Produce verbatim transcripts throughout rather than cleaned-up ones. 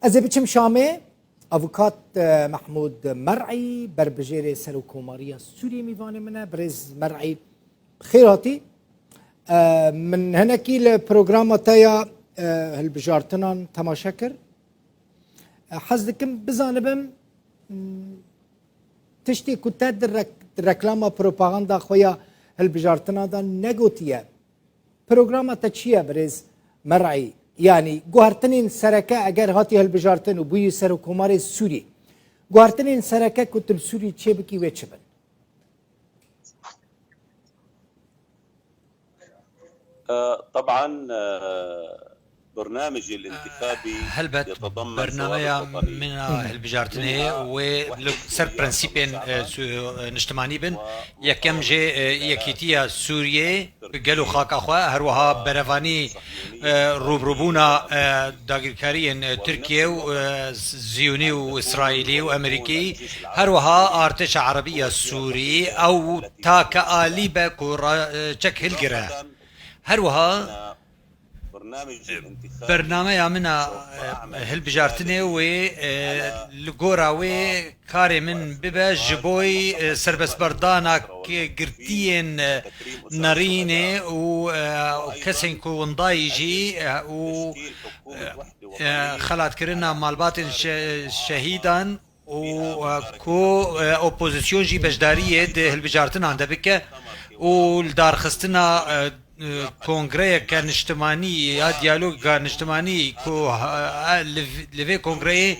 Ez ê biçim Şamê. Avukat, e, Mehmûd Mer'î, berbijêrê Serokkomariya Sûriyê mîvanê min e. Birêz Mer'î, bi xêr hatî. E, min hinekî li programa te ya, e, hilbijartinan temaşe kir. E, hez dikim bizanibim, m, tiştê ku te di rek-, di reklama propaganda xwe ya hilbijartina de negotiye. Programa te çi ye, birêz Mer'î? Yanî guhertinên sereke eger hatî hilbijartin û bûyî Serokkomarê Sûrî, guhertinên sereke ku tu li Sûrî çêbikî wê çi bin? طبعا، برنامجي الانتخابي Helbet, يتضمن bernameya ثوابت وطنية. Min a hilbijartinê wê li ser prensîpên, e, su-, e, niştimanî bin. Yekem jê, e, yekîtiya Sûriyê, gel û xaka xwe, her wiha berevanî, e, rûbirûbûna, e, dagirkariyên, e, Tirkiye û, e, Ziyûnî û Îsraîlî û Amerîkî, her wiha artêşa Erebî ya Sûrî, ew take alî be ku ra-, e, çek hilgire. Her wiha, e, bernameya min a, e, hilbijartinê wê, e, li gora wê karê min bibe ji boy, e, serbestberdana ki-, girtiyên, e, nerînê û, e, kesên ku windayî jî, e, û, e, e, xelatkirina malbatên şe-, şehîdan û, e, ku, e, opozîsyon jî beşdariyê di hilbijartinan de bike û li darxistina, e, e, kongreyeke niştimanî ya diyaloga niştimanî ku, e, li, li vê kongreyê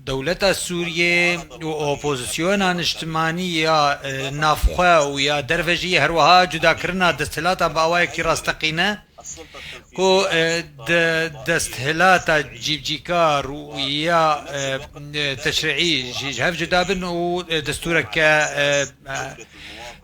dewleta Sûriyê û opozîsyona niştimanî ya, e, navxwe û ya derve jî, her wiha cudakirina desthilatan bi awayekî rasteqîne ku, e, de-, desthilata cîbicîkar û ya, e, e, teşrîî jî ji hev cuda bin û, e, destûreke, e, e,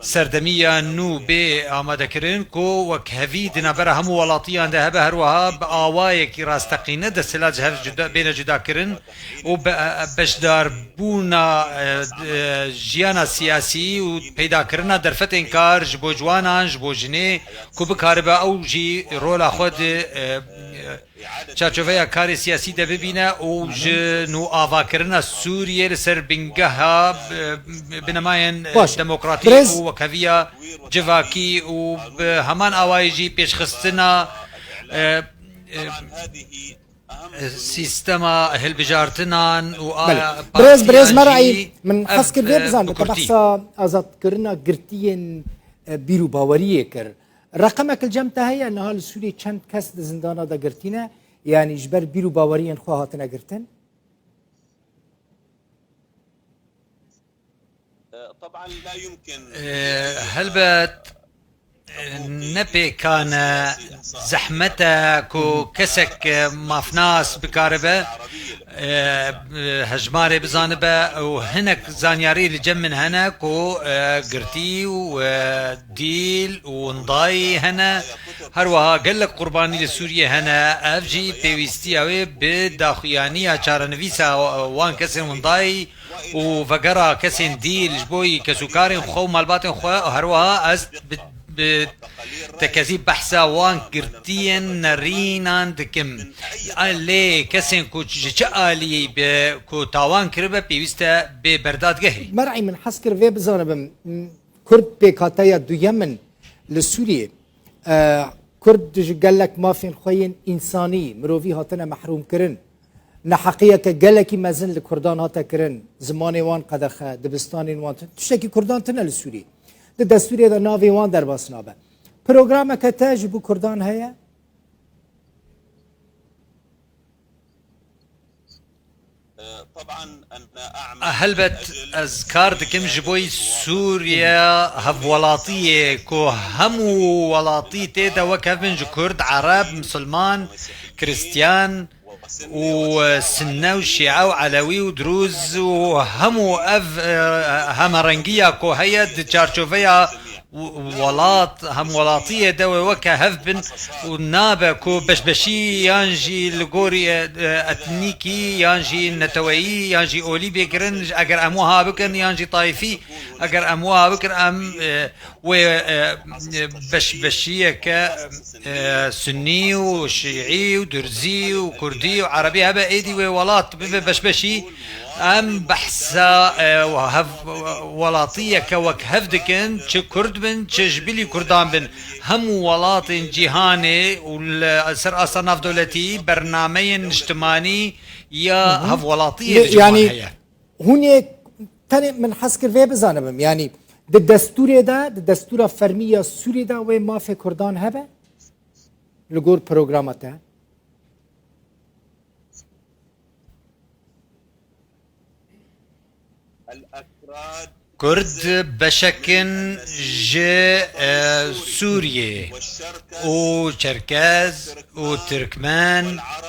serdemî ya nû bê amadekirin ku wekhevî di navbera hemû welatiyan de hebe, her wiha bi awayekî rasteqîne desthilat ji hev cuda, bêne cudakirin û be-, e, beşdarbûna, e, e, jiyana siyasî û peydakirina derfetên kar ji bo ciwanan, ji bo jinê, ku bikaribe ew jî rola xwe di, e, e, çarçoveya karê siyasî de bibîne û ji nûavakirina Sûriyê li ser bingeha, e, binemayên, e, Baş. Demokratîk Birêz û wekheviya civakî û bi heman awayî jî pêşxistina, e, e, sîstema hilbijartinan û a Belê. Birêz, birêz partiyan Merayî, jî min ev, hez kir vê e, bizanibim, bi te kurtî. Behsa azadkirina girtiyên, e, bîr û baweriyê kir. Reqemek li cem te heye, niha li Sûriyê çend kes di zindana de girtî ne? Yanî ji ber bîr û baweriyên xwe hatine girtin? E, helbet, e, ne pêkan e, zehmet e ku kesek, e, mafnas bikaribe, e, e, hejmarê bizanibe û hinek zanyarî li cem min hene ku, e, girtî û, e, dîl û windayî hene. Her wiha gelek qurbanî li Sûriyê hene. Ev jî pêwîstiya wê bi daxuyaniya çarenivîsa wan kesên windayî û vegera kesên dîl ji bo kesûkarên xwe û malbatên xwe, her wiha ez bi, bi tekezî behsa wan girtiyên nerînan dikim. Lê kesên ku ji çi aliyê be ku tawan kiribe, pêwîst e bê berdadgehê. Mer'î, min hez kir vê bizanibim, Kurd pêkhateya duyem in li Sûriyê. E, Kurd ji gelek mafên xwe yên însanî, mirovî hatine mehrûmkirin. Neheqiyeke gelekî mezin li Kurdan hate kirin. Zimanê wan qedexe, dibistanên wan tune. Tiştekî Kurdan tune li Sûriyê. Di destûrê de navê wan derbas nabe. Programeke te ji bo Kurdan heye? Helbet, ez kar dikim ji bo Sûriye hevwelatiyê ku hemû welatî tê de wek hev bin, ji Kurd, Ereb, Misilman, Kristiyan û, e, Sinne û Şîe û Elewî û Drûz û hemû ev, e, hemerengiya ku heye di çarçoveya welat, hemwelatiyê de wê weke hev bin û nabe ku beşbeşî yan jî li gorî, e, e, etnîkî yan jî neteweyî yan jî olî bê kirin, eger em wiha bikin yan jî tayfî, eger em wiha bikin, em, e, wê, e, e, beşbeşiyeke, e, sunî û şîî û durzî û kurdî û erebî hebe, êdî wê welat bibe beşbeşî. Em behsa, e, hev-, welatiyeke wek hev dikin, çi kurd bin, çi ji bilî kurdan bin. Hemû welatên cîhanê û li ser asta navdewletî bernameyên niştimanî ya hevwelatiyê li ciwan heye. Hûn ê tenê min hez kir vê bizanibim. Yanî di destûrê de, di destûra fermî ya Sûrî de wê mafê kurdan hebe? Li gor programa te? Kurd beşek in ji, e, Sûriyê û Çerkez û Tirkmen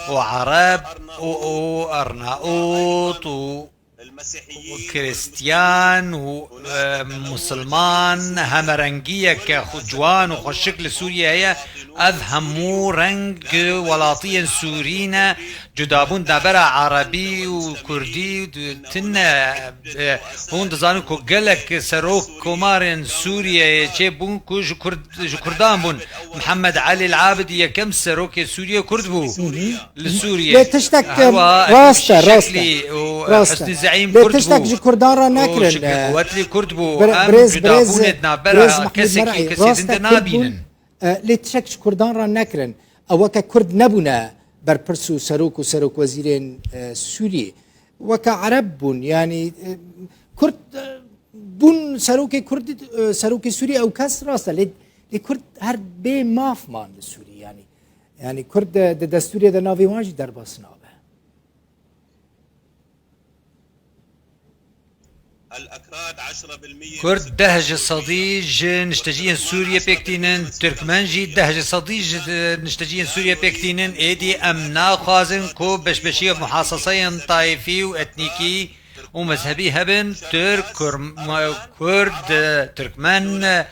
û Ereb û, û Ernaût û Kristiyan û, e, Musulman, hemerengiyeke xwe ciwan û xweşik li Sûriyê heye. Ev hemû reng welatiyên Sûrî ne. Cudabûn navbera Erebî û Kurdî tune. E, hûn dizanin ku gelek serok komarên Sûriyeyê çêbûn ku ji Kurd, ji Kurdan bûn. Mihemed Elî El Abidî yekem serokê Sûriyê Kurd bû. Li Sûriyê. Lê tiştek, Herwiha em, rast e, Efîf rast e. Şîşeklî û, e, Rast e. Husnî Zeîm Lê Kurd tiştek bû. Ji Kurdan re Û nekirin, Şikir e, Kuwetlî Kurd bû. Bire-, Em birêz, birêz, cudabûnê di navbera birêz Mehmûd kesekî Mer'î, kesê rast din e, de Kurd bûn. nabînin. E, lê tiştek ji Kurdan re nekirin. Ew weke Kurd nebûne berpirs û serok û serokwezîrên, e, Sûrî. Weke Ereb bûn. Yanî, e, Kurd, e, bûn serokê Kurd, e, serokê Sûrî ew kes rast e. Lê, lê Kurd her bê maf man li Sûrî yanî. Yanî Kurd di, di destûrê de navê wan jî derbas nabe. Kurd deh ji sedî ji nişteciyên Sûriyê pêk tînin, Tirkmen jî deh ji sedî ji nişteciyên Sûriyê pêk tînin. Êdî em naxwazin ku beşbeşiya muhaseseyên tayfî û etnîkî û mezhebî hebin, Tirk, Kurm-, Kurd, Tirkmen, e,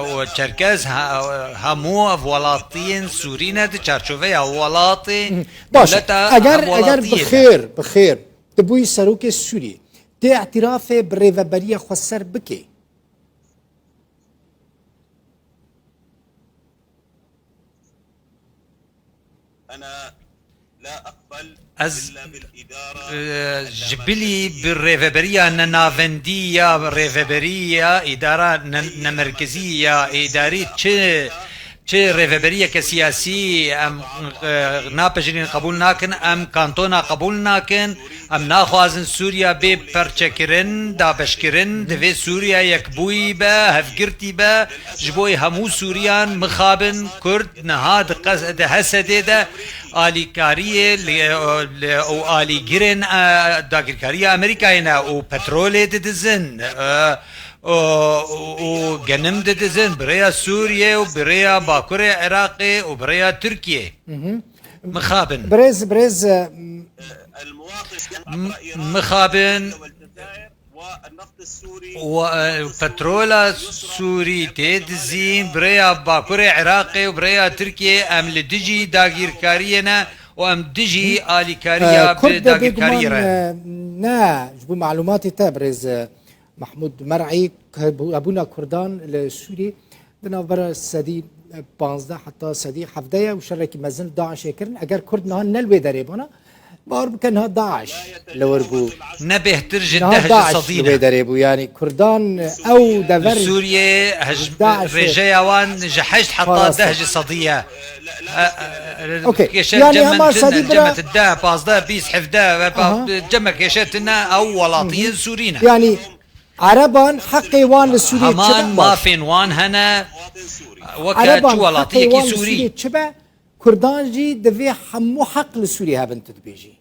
û Çerkez, he-, hemû ev welatiyên Sûrî ne di çarçoveya welatê Baş e. dewleta Eger, eger hemwelatiyê de. bi xêr, bi xêr, tu bûyî serokê Sûrî, tê îtirafê bi rêveberiya xweser bikê? Ez, e, ji bilî bi rêveberiya nenavendî ya rêveberiya îdara ne-, nemerkezî ya îdarî çi, çi rêveberiyeke siyasî em, e, napejirîn, qebûl nakin, em kantona qebûl nakin, em naxwazin Sûriya bê perçekirin, dabeşkirin, divê Sûriya yekbûyî be, hevgirtî be, ji bo hemû Sûriyan mixabin, Kurd niha di qes-, di H S D de alîkariyê li, li, û alîgirên, e, dagirkariya Amerîkayê ne û petrolê didizin, e, û, û, û genim didizin bi rêya Sûriyê û bi rêya Bakurê Iraqê û bi rêya Tirkiyê. Mixabin. Birêz, birêz, e, M-, mixabin. Wa, e, petrola Sûrî tê dizîn, bi rêya Bakurê Iraqê û bi rêya Tirkiyê em li dijî dagîrkariyê ne û em dijî alîkariya Ee, Kurd bi de dagîrkariyê bêguman, re. e, ne, ji bo malûmatê te birêz, e, Mehmûd Mer'î, hebû-, hebûna Kurdan li Sûrî di navbera sedî panzdeh heta sedî hevdeh ye û şerekî mezin li DAIŞ'ê kirin. Eger Kurd niha ne li wê derê bana, Bawer bike niha DAIŞ li wir bû. Ne bêhtir ji Niha deh ji DAIŞ sedî li ne. wê derê bû. Yanî Kurdan ew dever Sûriyê hej-, DAIŞ'ê rêjeya wan ji heşt heta parastin. deh ji sedî ye. E, e, Okey. kêşe Yani cem hema tine, sedî cem bira- deh, pazdeh, bîst, hevdeh ve pa-, Aha. cem kêşe tine ew welatiyên Sûrî ne. Yani Ereban heqê wan li Sûriyê çi Heman be? Baş. mafên wan hene, weke Ereban çi heqê welatiyekî wan li Sûrî. Sûriyê çi be? Kurdan jî divê hemû heq li Sûriyê hebin, tu dibêjî.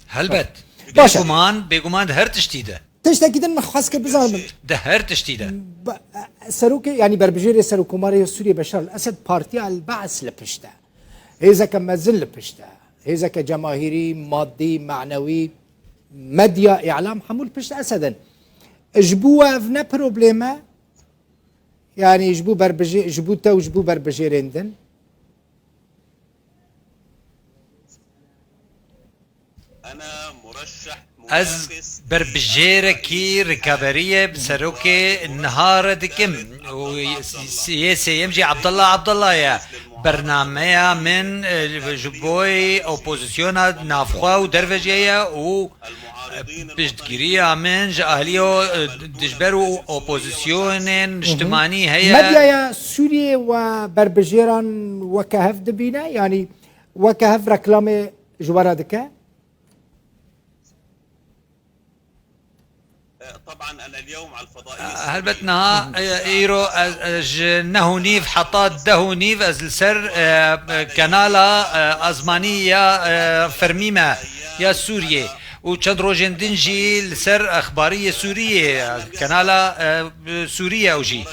Helbet. Baş e. Bêguman, bêguman di her tiştî de. Tiştekî din min xwest kir bizanim. Di her tiştî de. Ba-, serokê, yanî berbijêrê Serokkomarê Sûriyê Beşar el-Esed, Partiya El-Ba's li pişt e. Hêzeke mezin li pişt e. Hêzeke cemahîrî, madî, manewî. medya, îlam hemû li pişt Esed in. Ji bo we ev ne probleme? Yanî ji bo berbijê-, ji bo te û ji bo berbijêrên din? Ez berbijêrekî rikaberiyê bi serokê niha re dikim û yê sêyem jî Abdullah Abdullah ye. Bernameya min, e, ji bo opozisyona navxwe û derve jî ye û, e, piştgiriya min ji aliyê, e, dijber û opozisyonên niştimanî heye. Medyaya Sûriyê we berbijêran weke hev dibîne? Yanî weke hev reklamê ji we re dike? Helbet niha, e, îro ez, e, ji neh û nîv heta deh û nîv ez li ser, e, e, kanala, e, azmanî ya, e, fermî me ya Sûriyê û çend rojên din jî li ser exbarî yê Sûriyê, e, kanala, e, Sûriye û jî.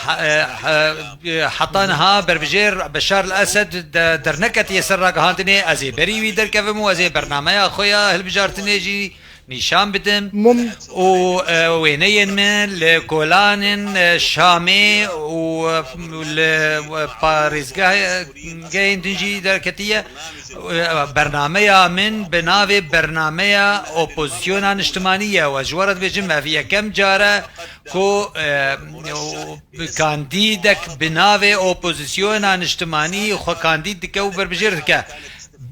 Ha-, e, ha-, e, heta niha berbijêr Beşar el Esed de-, derneketiye ser ragihandinê, ez ê berî wî derkevim û ez ê bernameya xwe ya hilbijartinê jî nîşan bidim. Mum- û, e, wêneyên min li kolanên, e, Şamê û, e, li, e, parêzgehên din jî derketiye. E, bernameya min bi navê bernameya opozisyona niştimanî ye. We ji we re dibêjim, ev yekem car e ku, e, kandîdek bi navê opozisyona niştimanî xwe kandîd dike û berbijêr dike.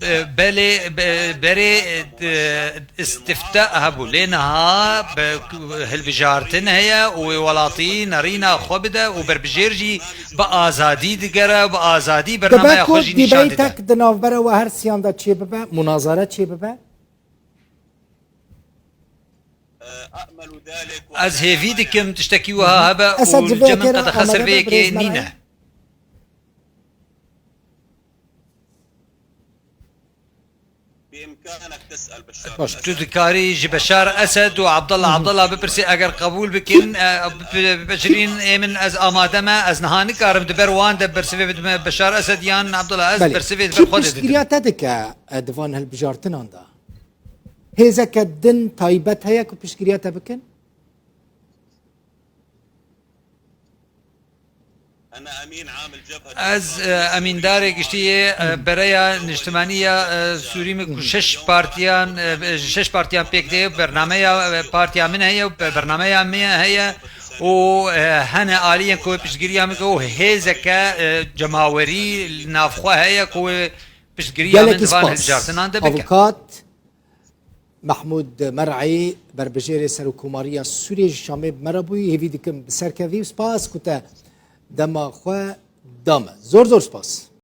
Be-, belê, be-, berê, e, istifta hebû. Lê niha be-, hilbijartin heye û wê welatî nerîna xwe bide û berbijêr jî bi azadî digere, bi azadî bernameya xwe jî nîşan dide. Dibe ku dîbeytek di navbera we her siyan de çêbibe, munazare çêbibe? Ez hêvî dikim tiştekî wiha hebe û li cem min qedexe ser vê yekê nîne. Baş. Tu dikarî ji Beşar Esed û Abdullah Abdullah bipirsî, eger qebûl bikin, e, bi-, bi-, bicirîn ê min, ez amade me, ez niha nikarim di ber wan de bersivê bidime Beşar Esed yan Abdullah, ez bersivê di ber xwe de didim. Belê. Kî piştgiriya te dike, e, di van hilbijartinan de? Hêzeke din taybet heye ku piştgiriya te bikin? Ez, e, emîndarê giştî yê, e, bereya niştimanî ya, e, Sûrî me ku şeş partiyan, e, ji şeş partiyan pêk tê, bernameya, e, partiya min heye û be-, bernameya me heye û, e, hene aliyên ku wê piştgiriya min bike û hêzeke, e, cemawerî li nav xwe heye ku wê piştgiriya min di van hilbijartinan de bike. Gelekî spas. Avukat Mehmûd Mer'î, berbijêrê Serokkomariya Sûriyê ji Şamê bi me re bûyî. Hêvî dikim bi ser kevî û spas ku te dema xwe da me. Zor zor spas.